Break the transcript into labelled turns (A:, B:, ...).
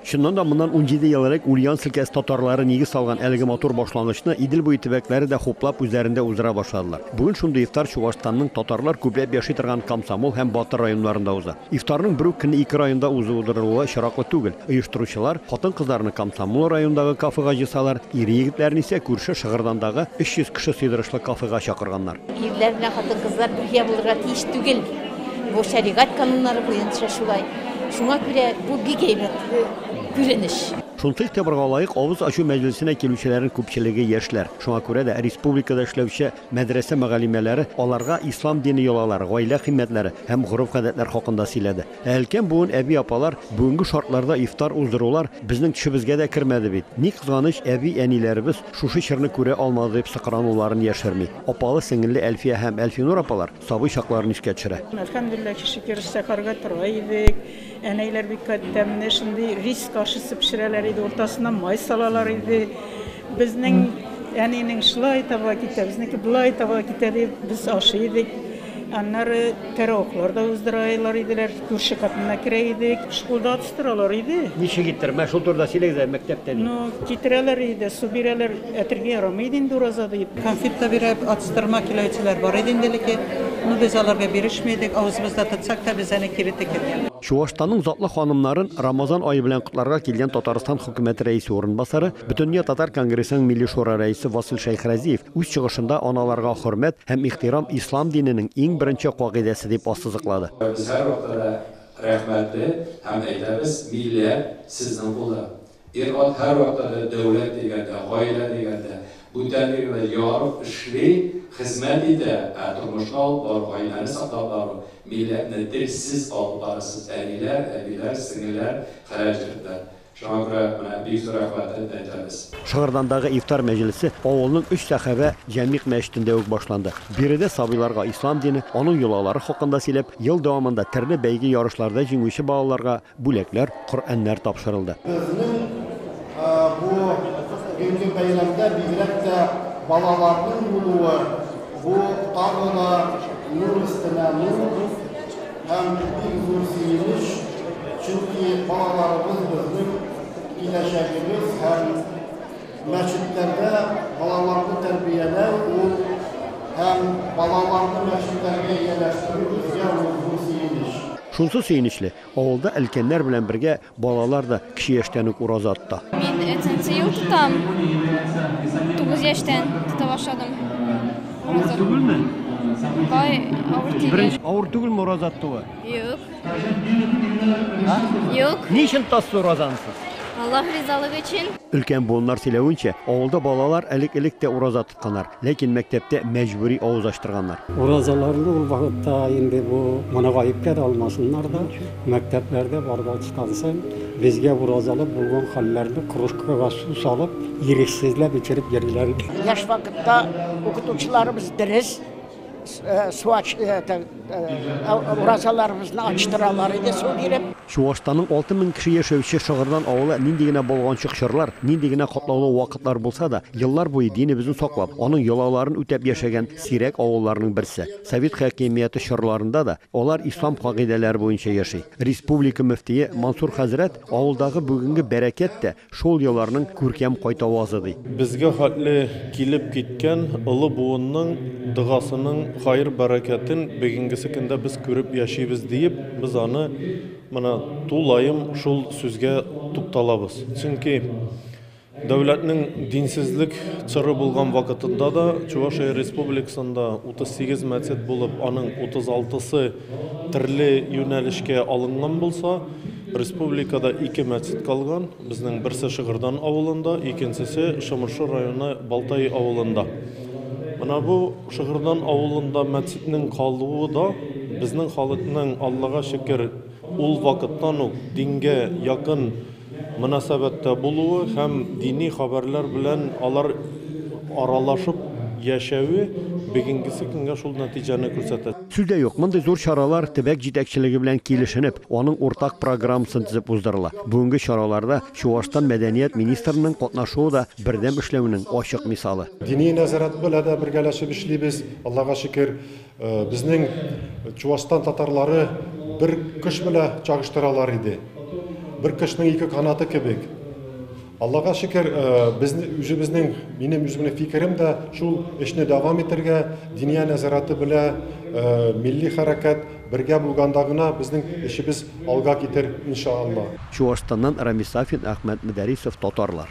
A: Чыннан да, моннан 17 ел элек Ульяновск өлкәсе татарлары нигез салган әлеге матур башлангычны Идел буе төбәкләре дә хуплап үзләрендә уздыра башладылар. Бүген шундый ифтар Чувашстанның татарлар күпләп яши торган Комсомол һәм Батыр районнарында уза. Ифтарның бер үк көнне ике районда узудырылуы очраклы түгел. Оештыручылар хатын-кызларны Комсомол районындагы кафега җыйсалар, ир-егетләрне исә күрше Шыгырдандагы 300 кеше сыйдырышлы кафега чакырганнар.
B: Ирләр белән хатын-кызлар бергә булырга тиеш түгел. Бу шәригать кануннары буенча шулай. Шуңа күрә бу бик әйбәт күренеш.
A: Шунысы игътибарга лаек, авыз ачу мәҗлесенә килүчеләрнең күпчелеге яшьләр. Шуңа күрә дә республикада эшләүче мәдрәсә мөгаллимәләре аларга ислам дине йолалары, гаилә кыйммәтләре һәм гореф-гадәтләр хакында сөйләде. Ә өлкән буын әби-апалар бүгенге шартларда ифтар уздырулар безнең төшебезгә дә кермәде бит. Ни кызганыч, әби-әниләребез шушы чорны күрә алмады дип сыкрануларын яшерми. Апалы-сеңелле Әлфия һәм Әлфинур апалар сабый чакларын искә төшерә.
C: Әлхәмдүлилләһ, шөкер, сәхәргә тора идек. Әнәйләр бик тәмле шундый рис кашасы пешерәләр иде, уртасына май салалар иде. Безнең әнинең шулай таба китә, безнеке болай таба китә дип без ашый идек. Аннары тәравихлар да уздыралар иделәр, күрше катына керә идек. Школда атыштыралар иде.
A: Ничек иттереп? Менә шул турыда сөйләгез әле, мәктәптә ни?
C: Ну, китерәләр иде, су бирәләр, әтергә ярамый иде инде ураза дип.
D: Конфет та бирә, атыштырма киләүчеләр бар иде инде элекке. Ну, без аларга бирешми идек, авызыбызда тотсак та, без аны кире төкергән.
A: Чуашстанның затлы ханымнарын Рамазан ае белән котларга килгән Татарстан хөкүмәте рәисе урынбасары, Бөтендөнья татар конгрессының Милли шура рәисе Васил Шәйхразиев үз чыгышында аналарга хөрмәт һәм ихтирам ислам диненең иң беренче кагыйдәсе дип ассызыклады.
E: Без һәрвакытта да рәхмәтле һәм әйтәбез, милләт сезнең кулда. Ир-ат һәрвакытта да дәүләт дигәндә, гаилә дигәндә, бүтән дигәндә ярып эшли, хезмәт итә, ә тормышны алып бару, гаиләне саклап бару, милләтне телсез алып барасыз, әниләр, әбиләр, сеңелләр, хәләл җефетләр. Шуңа күрә менә бик зур рәхмәт әйтәбез.
A: Шыгырдандагы ифтар мәҗлесе авылның Өч сәхабә җәмигъ мәчетендә үк башланды. Биредә сабыйларга ислам дине, аның йолалары хакында сөйләп, ел дәвамында төрле бәйге-ярышларда җиңүче балаларга бүләкләр, Коръәннәр тапшырылды.
F: Безнең бу көнге бәйрәмдә бигрәк тә балаларның булуы, бу тагы да нур өстенә нур һәм бик зур сөенеч, чөнки балаларыбыз безнең киләчәгебез һәм мәчетләрдә балаларны тәрбияләү ул һәм балаларны мәчетләргә ияләштерү безгә ул зур сөенеч.
A: Шунсы сөенечле, авылда өлкәннәр белән бергә балалар да кече яшьтән үк ураза тота.
G: Мин өченче ел тотам. 9 яшьтән тота башладым.
A: Авыр түгелме?
G: Бай, авыр түгел.
A: Авыр түгелме ураза тотуы?
G: Юк. Юк.
A: Ни өчен тотасыз уразаны сез?
G: Аллаһ ризалыгы өчен.
A: Өлкән буыннар сөйләвенчә, авылда балалар элек-элек тә ураза тотканнар, ләкин мәктәптә мәҗбүри авыз ачтырганнар.
H: Уразаларны ул вакытта инде бу моны гаепкә дә алмасыннар да, мәктәпләрдә барып ачкансын, безгә уразалы булган хәлләрне кружкага су салып, ирексезләп эчереп йөриләр иде.
I: Яшь вакытта укытучыларыбыз дөрес су ач, уразаларыбызны ачтыралар иде су биреп.
A: Чуашстанның 6000 кеше яшәүче Шыгырдан авылы нинди генә болганчык чорлар, нинди генә катлаулы вакытлар булса да, еллар буе динебезне саклап, аның йолаларын үтәп яшәгән сирәк авылларның берсе. Совет хакимияте чорларында да алар ислам кагыйдәләре буенча яши. Республика мөфтие Мансур хәзрәт авылдагы бүгенге бәрәкәт тә шул елларның күркәм кайтавазы ди.
J: Безгә хәтле килеп киткән олы буынның догасының хайыр бәрәкәтен бүгенгесе көндә без күреп яшибез диеп, без аны менә тулаем шул сүзгә тукталабыз. Чөнки дәүләтнең динсезлек чоры булган вакытында да Чувашия Республикасында 38 мәчет булып, аның 36-сы төрле юнәлешкә алынган булса, республикада 2 мәчет калган. Безнең берсе Шыгырдан авылында, икенчесе Шомыршы районы Балтай авылында. Менә бу Шыгырдан авылында мәчетнең калуы да безнең халыкның Аллага шөкер ул вакыттан ук дингә якын мөнәсәбәттә булуы һәм дини хәбәрләр белән алар аралашып яшәве бүгенгесе көнгә шул нәтиҗәне күрсәтә.
A: Сүз дә юк, мондый зур чаралар төбәк җитәкчелеге белән килешенеп, аның уртак программасын төзеп уздырыла. Бүгенге чараларда Чуашстан мәдәният министрының катнашуы да бердәм эшләүнең ачык мисалы.
K: Дини нәзарәт белән дә бергәләшеп эшлибез. Аллага шөкер, безнең Чуашстан татарлары бер көч белән чагыштыралар иде. бер кошның ике канаты кебек. Аллага шөкер, безне үзебезнең, минем үземнең фикерем дә шул эшне дәвам итәргә, Диния нәзарәте белә милли хәрәкәт бергә булганда гына безнең эшебез алга китер, иншаАлла.
A: Чуашстаннан Рамис Сафин, Әхмәт Мөдәрисов, Татарлар.